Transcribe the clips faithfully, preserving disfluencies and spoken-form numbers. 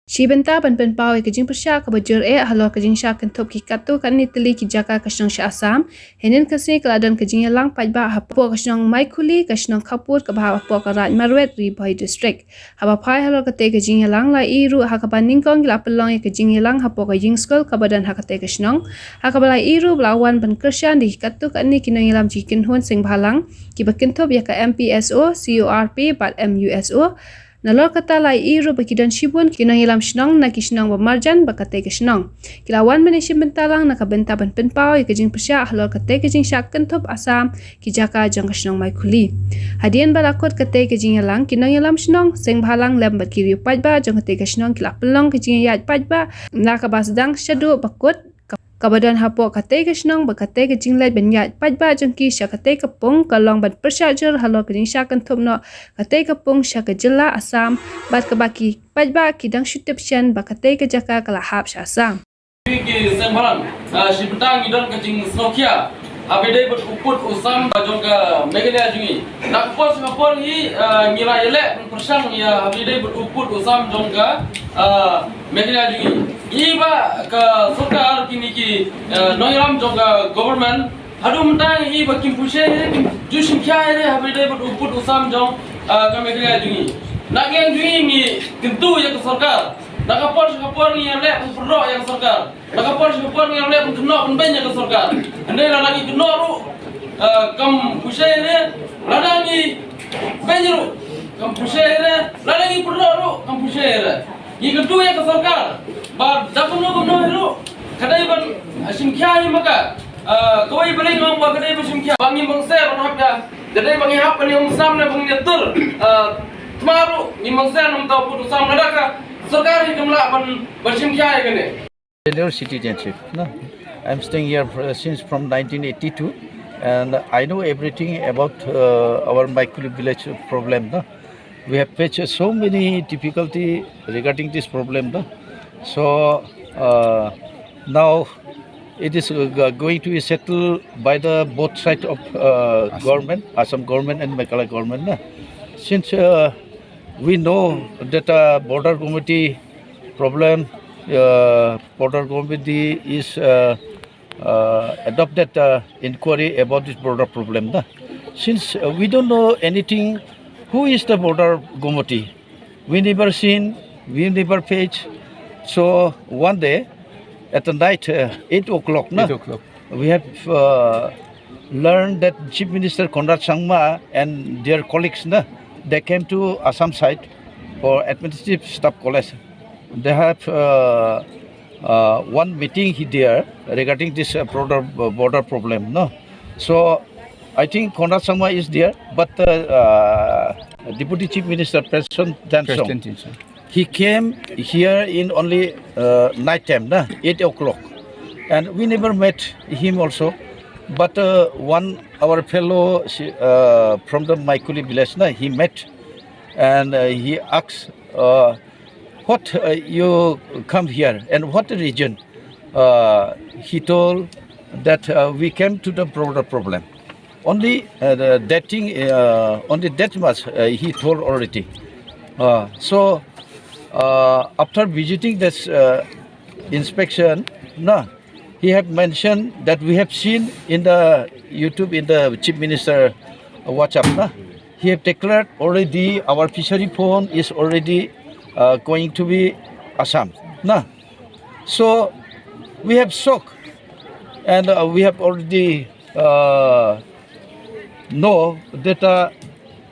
Shi bynta ban pynpaw ïa ka jingpyrshah kaba jur eh halor ka jingshah kynthup ki katto katne tylli ki jaka ka shnong sha Assam, hynnin ka sngi ka la don ka jingïalang paidbah hapoh ka shnong Maikhuli, ka shnong Khapur kaba hap hapoh ka Raid Marwet, Ri Bhoi District. Haba phai halor katei ka jingïalang la ïohi ruh ha kaba nyngkong ki la pynlong ïa ka jingïalang hapoh ka ïing skul kaba don ha katei ka shnong. Ha kaba la ïohi ruh ba la wan ban kyrshan da ki katto katne ki nongïalam jong ki kynhun seng bhalang kiba kynthup ïa ka M P S O, C O R P bad M U S O. Nalor kata la ïohi ruh ba ki don shibun ki nongïalam shnong na ki shnong ba marjan bad katei ka shnong. Ki la wan ban ïashim bynta lang na ka bynta ban pynpaw ïa ka jingpyrshah halor katei ka jingshah kynthup Assam, ki jaka jong ka shnong Maikhuli. Hadien ba la kut katei ka jingïalang, ki nongïalam shnong, seng bhalang lem bad ki riew paidbah jong katei ka shnong ki la pynlong ka jingïaid paidbah na kaba sdang shaduh ba kut, ka- kaba don hapoh katei ka shnong bad katei ka jingleit ban ïaid paidbah jong ki sha katei ka pung ka long ban pyrshah jur halor ka jingshah kynthup noh katei ka pung sha ka jylla Assam, bad kaba ki paidbah ki dang shu tip shen ba katei ka jaka ka la hap sha Assam. Ki seng bhalang, ah, shi bynta ngi don ka jingsngewkhia haba ïadei bad u pud u sam jong ka Meghalaya jong ngi. Na ka por sha ka por hi, ah, ngi la ïaleh pyrshang ïa haba ïadei bad u pud u sam jong ka, ah, Meghalaya jong ngi. Ngi ba ka sorkar, kine ki, ah, nongïalam jong ka government, haduh mynta ngi ba kim pynshai re, kim ju shim khia re haba ïadei bad u pud u sam jong, ah, ka Meghalaya jong ngi. Na ka liang jong ngi, ngi kyntu ïa ka sorkar. Na ka por sha ka por ngi ïaleh pynpyrdoh ïa ka sorkar. Na ka por sha ka por ngi ïaleh pynkynnoh pynbeiñ ïa ka sorkar. Hynrei lada ngi kynnoh ruh, ah, kam pynshai re, lada ngi beiñ ruh kam pynshai re, lada ngi pynpyrdoh ruh kam pynshai re. Ngi kyntu ïa ka sorkar ba da kumno kumno hi ruh ka dei ban, ah, shim khia hi ma ka, ah, kawei balei ngi ong ba ka dei ban shim khia, ba ngim bang seh ban hap ïa, ka dei ba ngi hap ban ïa um sam ne ba ngin ïa tur, ah, thma ruh ngim bang seh namar u pud u sam, lada ka sorkar hi kam lah ban, ban shim khia ïa kane. Senior citizenship, no? I'm staying here for, since from nineteen eighty-two, and I know everything about, uh, our Maikhuli village problem, no? We have faced so many difficulty regarding this problem, no? So, uh, now it is, uh, go- going to be settled by the both side of, uh, Assam. Government, Assam government and Meghalaya government, no? Since, uh, we know that, uh, border committee problem, uh, border committee is, uh, uh, adopted, uh, inquiry about this border problem, na? Since, uh, we don't know anything, who is the border committee? We never seen, we never faced. So one day at the night, uh, eight o'clock, na? Eight o'clock. We have, uh, learned that Chief Minister Conrad Sangma and their colleagues, na, they came to Assam side for Administrative Staff College. They have, uh, uh, one meeting he there regarding this, uh, border, uh, border problem, no? So I think Conrad Sangma is there, but, uh, uh, Deputy Chief Minister Prestone Tynsong, Prestone Tynsong, he came here in only, uh, night time, na, eight o'clock. And we never met him also. But, uh, one, our fellow, uh, from the Maikhuli village, na, he met and, uh, he asked, uh, "What, uh, you come here and what reason?" Uh, he told that, uh, "We came to the border problem." Only, uh, the, that thing, uh, only that much, uh, he told already. Uh, so, uh, after visiting this, uh, inspection, na, he have mentioned that we have seen in the YouTube, in the Chief Minister WhatsApp, na, he have declared already our fishery pond is already, uh, going to be Assam, na. So we have shock, and, uh, we have already, uh, know that, uh,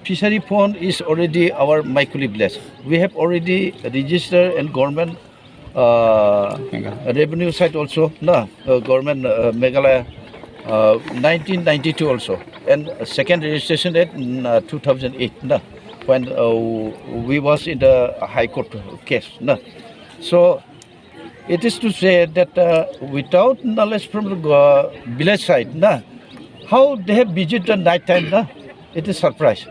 fishery pond is already our Maikhuli village. We have already registered and government, uh, Meghalaya, revenue side also, na, uh, government, uh, Meghalaya, uh, nineteen ninety-two also, and second registration at, mm, uh, two thousand eight, na, when, uh, we was in the High Court case, na. So it is to say that, uh, without knowledge from the, uh, village side, na, how they have visit the night time, na, it is surprise.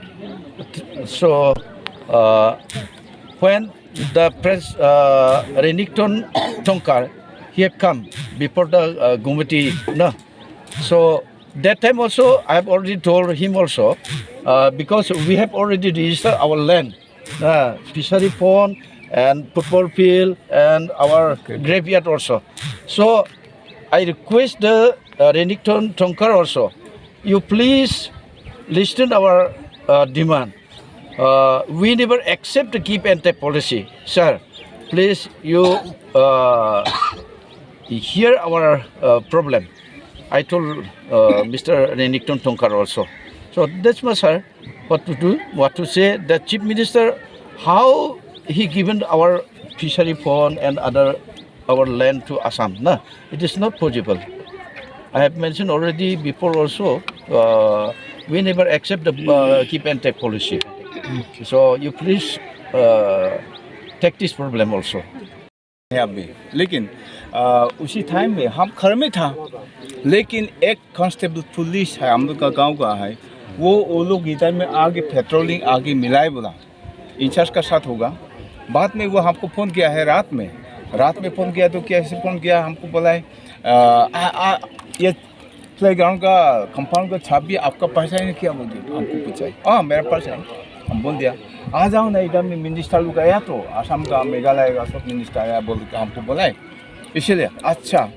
So, uh, when the Pres, uh, Renikton Tongkhar, he have come before the, uh, committee, na. So that time also, I have already told him also, uh, because we have already registered our land, uh, fishery pond, and football field and our graveyard also. So I request the uh, Renikton Tongkar also, you please listen our uh, demand. Uh, we never accept the give and take policy, sir. Please, you uh, hear our uh, problem. I told uh, Mister Renikton Tongkar also. So that's my, sir. What to do? What to say? The chief minister, how he given our fishery fund and other our land to Assam? No, it is not possible. I have mentioned already before also. Uh, we never accept the uh, give and take policy. So you please uh, take this problem also. है अभी। लेकिन आ, उसी टाइम में हम घर में था, लेकिन एक कांस्टेबल पुलिस है, हम लोग का गांव का है, वो वो लोग इधर में आगे पेट्रोलिंग आगे मिलाए बोला, इंचार्ज का साथ होगा। बाद में वो हमको फ़ोन किया है रात में। रात में फ़ोन किया तो कैसे फ़ोन किया, हमको बोला है, आ, आ, आ, ये प्लेग्राउंड का कंपाउंड का चाबी आपका पास है ना क्या, बोल के हमको पूछा है। हाँ, मेरे पास है। हम बोल दिया, आ जाओ ना, इधर में मिनिस्टर लोग आया तो, आसाम का, मेघालय का सब मिनिस्टर आया बोल के हमको बोला है। इसीलिए अच्छा,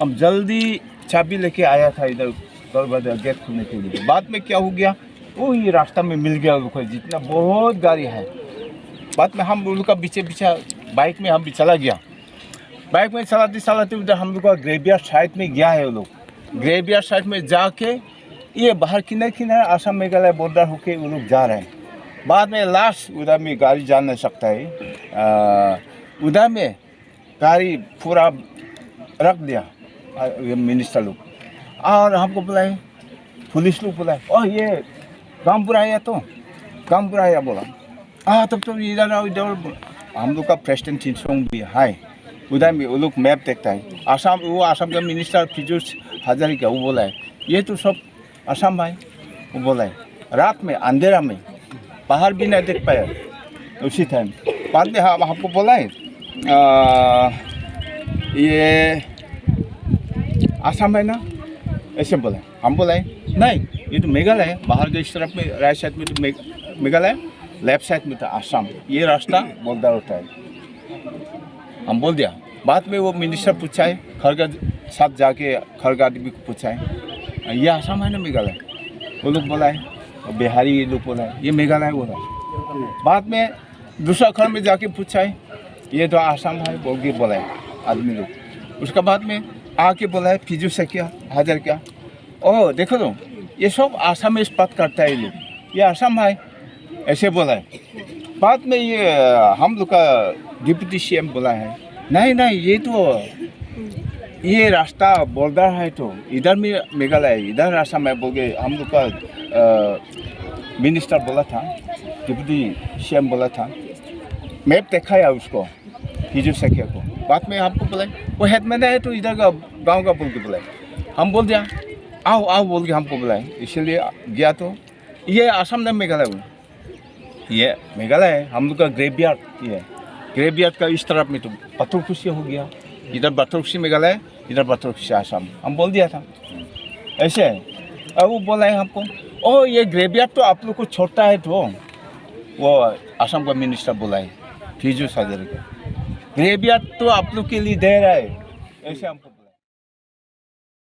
हम जल्दी चाबी लेके आया था इधर दरवाजा गेट खोलने के लिए। बाद में क्या हो गया, वो ही रास्ता में मिल गया उनको, जितना बहुत गाड़ी है। बाद में हम उनका पीछे पीछे बाइक में हम भी चला गया। बाइक में चलाते चलाते उधर हम लोग का ग्रेवयार्ड साइड में गया है वो लोग। ग्रेवयार्ड साइड में जाके ये बाहर किनारे किनारे आसाम मेघालय बॉर्डर होके वो लोग जा रहे हैं। बाद में लास्ट उधर में गाड़ी जा नहीं सकता है। आ, उधर में गाड़ी पूरा रख दिया आ, ये मिनिस्टर लोग। और हमको बुलाए, पुलिस लोग बुलाए, "ओह, ये गांव बुढ़ाया तो, गांव बुढ़ाया," बोला। "हाँ, तब तो इधर आओ, इधर आओ।" हम लोग का प्रेसिडेंट चिनसोंग भी है, उधर में वो लोग मैप देखता है। आसाम, वो आसाम का मिनिस्टर पीयूष हजारिका, वो बोला है, "ये तो सब आसाम है," वो बोला है। रात में अंधेरा में बाहर भी नहीं देख पाया उसी टाइम। बाद में हम, हमको बोला है, आ, "ये आसाम है ना?" ऐसे बोला है। हम बोला है, "नहीं, ये तो मेघालय है, बाहर के इस तरफ में, राइट साइड में तो मेघ-, मेघालय, लेफ्ट साइड में तो आसाम, ये रास्ता बॉर्डर होता है।" हम बोल दिया। बाद में वो मिनिस्टर पूछा है, खरगा साथ जाके खरगा आदमी को पूछा है, "ये आसाम है ना मेघालय?" वो लोग बोला है, बिहारी ये लोग बोला है, "ये मेघालय," बोला है। बाद में दूसरा घर में जाके पूछा है, "ये तो आसाम है," बोल के बोला है आदमी लोग। उसका बाद में आके बोला है, "पीयूष हजारिका, हजारिका, ओ, देखो तो, ये सब आसाम में बात करता है ये लोग, ये आसाम है," ऐसे बोला है। बाद में ये, हम लोग का डिप्टी सीएम बोला है, "नहीं, नहीं, ये तो, ये रास्ता बॉर्डर है तो, इधर में मेघालय है, इधर आसाम है," बोल के हम लोग का, अ, मिनिस्टर बोला था, डिप्टी सीएम बोला था, मैप दिखाया उसको, पीयूष हजारिका को। बाद में हमको बोला, "वो हेडमैन है तो इधर का, गांव का," बोल के बोला। हम बोल दिया, "आओ, आओ," बोल के हमको बोला। इसीलिए गया तो, "ये आसाम ना मेघालय?" बोला, "ये मेघालय है, हम लोग का ग्रेवयार्ड ये है।" ग्रेवयार्ड का इस तरफ में तो पाथरकुसी हो गया, इधर पाथरकुसी मेघालय, इधर पाथरकुसी आसाम, हम बोल दिया था ऐसे। अब वो बोला है हमको, "ओ, ये ग्रेवयार्ड तो आप लोग को छोड़ता है तो," वो आसाम का मिनिस्टर बोला है, पीयूष हजारिका, "ग्रेवयार्ड तो आप लोग के लिए दे रहा है," ऐसे हमको